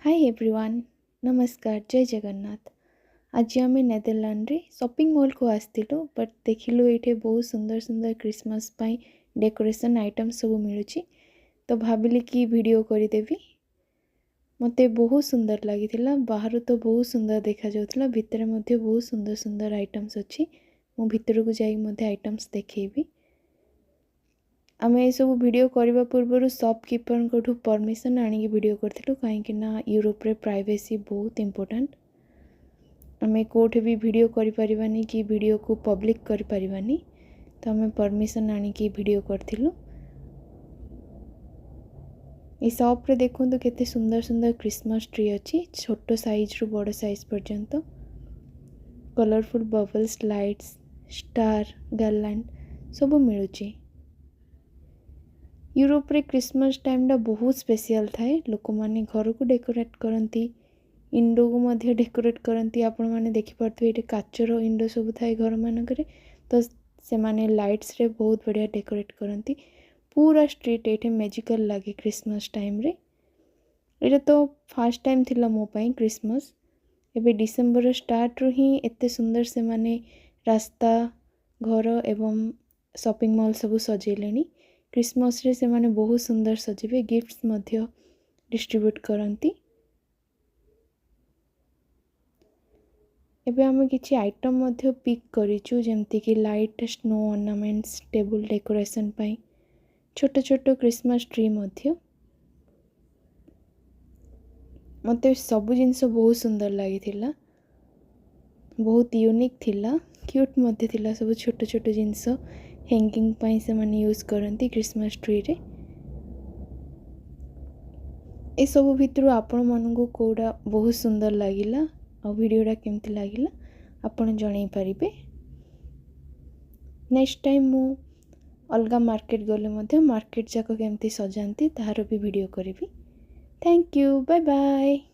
High everyone, ନମସ୍କାର, ଜୟ ଜଗନ୍ନାଥ। ଆଜି ଆମେ ନେଦରଲ୍ୟାଣ୍ଡରେ ସପିଂ ମଲ୍କୁ ଆସିଥିଲୁ, ବଟ୍ ଦେଖିଲୁ ଏଇଠି ବହୁତ ସୁନ୍ଦର ସୁନ୍ଦର କ୍ରିସମସ୍ ପାଇଁ ଡେକୋରେସନ୍ ଆଇଟମ୍ ସବୁ ମିଳୁଛି, ତ ଭାବିଲି କି ଭିଡ଼ିଓ କରିଦେବି। ମୋତେ ବହୁତ ସୁନ୍ଦର ଲାଗିଥିଲା। ବାହାରୁ ତ ବହୁତ ସୁନ୍ଦର ଦେଖାଯାଉଥିଲା, ଭିତରେ ମଧ୍ୟ ବହୁତ ସୁନ୍ଦର ସୁନ୍ଦର ଆଇଟମ୍ସ ଅଛି। ମୁଁ ଭିତରକୁ ଯାଇକି ମଧ୍ୟ ଆଇଟମ୍ସ ଦେଖେଇବି। ଆମେ ଏସବୁ ଭିଡ଼ିଓ କରିବା ପୂର୍ବରୁ ସପକିପରଙ୍କଠୁ ପରମିସନ୍ ଆଣିକି ଭିଡ଼ିଓ କରିଥିଲୁ, କାହିଁକି ନା ୟୁରୋପରେ ପ୍ରାଇଭେସି ବହୁତ ଇମ୍ପୋର୍ଟାଣ୍ଟ। ଆମେ କେଉଁଠି ବି ଭିଡ଼ିଓ କରିପାରିବାନି କି ଭିଡ଼ିଓକୁ ପବ୍ଲିକ୍ କରିପାରିବାନି, ତ ଆମେ ପରମିସନ୍ ଆଣିକି ଭିଡ଼ିଓ କରିଥିଲୁ। ଏ ସପ୍ରେ ଦେଖନ୍ତୁ କେତେ ସୁନ୍ଦର ସୁନ୍ଦର କ୍ରିସମସ୍ ଟ୍ରି ଅଛି, ଛୋଟ ସାଇଜ୍ରୁ ବଡ଼ ସାଇଜ୍ ପର୍ଯ୍ୟନ୍ତ। କଲରଫୁଲ୍ ବବଲ୍ସ, ଲାଇଟ୍ସ, ଷ୍ଟାର୍, ଗାର୍ଲାଣ୍ଡ ସବୁ ମିଳୁଛି। ୟୁରୋପରେ କ୍ରିସମସ୍ ଟାଇମ୍ଟା ବହୁତ ସ୍ପେସିଆଲ୍ ଥାଏ। ଲୋକମାନେ ଘରକୁ ଡେକୋରେଟ୍ କରନ୍ତି, ୱିଣ୍ଡୋକୁ ମଧ୍ୟ ଡେକୋରେଟ୍ କରନ୍ତି। ଆପଣମାନେ ଦେଖିପାରୁଥିବେ, ଏଇଠି କାଚର ୱିଣ୍ଡୋ ସବୁ ଥାଏ ଘରମାନଙ୍କରେ, ତ ସେମାନେ ଲାଇଟ୍ସରେ ବହୁତ ବଢ଼ିଆ ଡେକୋରେଟ୍ କରନ୍ତି। ପୁରା ଷ୍ଟ୍ରିଟ୍ ଏଇଠି ମ୍ୟାଜିକାଲ୍ ଲାଗେ କ୍ରିସମସ୍ ଟାଇମ୍ରେ। ଏଇଟା ତ ଫାର୍ଷ୍ଟ ଟାଇମ୍ ଥିଲା ମୋ ପାଇଁ କ୍ରିସମସ୍। ଏବେ ଡିସେମ୍ବର ଷ୍ଟାର୍ଟରୁ ହିଁ ଏତେ ସୁନ୍ଦର ସେମାନେ ରାସ୍ତା, ଘର ଏବଂ ସପିଂ ମଲ୍ ସବୁ ସଜେଇଲେଣି। କ୍ରିସମସ୍ରେ ସେମାନେ ବହୁତ ସୁନ୍ଦର ସଜେଇବେ, ଗିଫ୍ଟସ୍ ମଧ୍ୟ ଡିଷ୍ଟ୍ରିବ୍ୟୁଟ୍ କରନ୍ତି। ଏବେ ଆମେ କିଛି ଆଇଟମ୍ ମଧ୍ୟ ପିକ୍ କରିଛୁ, ଯେମିତିକି light, snow ornaments, table decoration ପାଇଁ ଛୋଟ ଛୋଟ କ୍ରିସମସ୍ ଟ୍ରି ମଧ୍ୟ। ମୋତେ ସବୁ ଜିନିଷ ବହୁତ ସୁନ୍ଦର ଲାଗିଥିଲା, ବହୁତ ୟୁନିକ୍ ଥିଲା, କ୍ୟୁଟ୍ ମଧ୍ୟ ଥିଲା। ସବୁ ଛୋଟ ଛୋଟ ଜିନିଷ ହ୍ୟାଙ୍ଗିଂ ପାଇଁ ସେମାନେ ୟୁଜ୍ କରନ୍ତି କ୍ରିସମସ୍ ଟ୍ରିରେ। ଏସବୁ ଭିତରୁ ଆପଣମାନଙ୍କୁ କେଉଁଟା ବହୁତ ସୁନ୍ଦର ଲାଗିଲା ଆଉ ଭିଡ଼ିଓଟା କେମିତି ଲାଗିଲା, ଆପଣ ଜଣାଇ ପାରିବେ। ନେକ୍ସଟ ଟାଇମ୍ ମୁଁ ଅଲଗା ମାର୍କେଟ ଗଲେ ମଧ୍ୟ ମାର୍କେଟ ଯାକ କେମିତି ସଜାନ୍ତି, ତାହାର ବି ଭିଡ଼ିଓ କରିବି। Thank you, bye bye.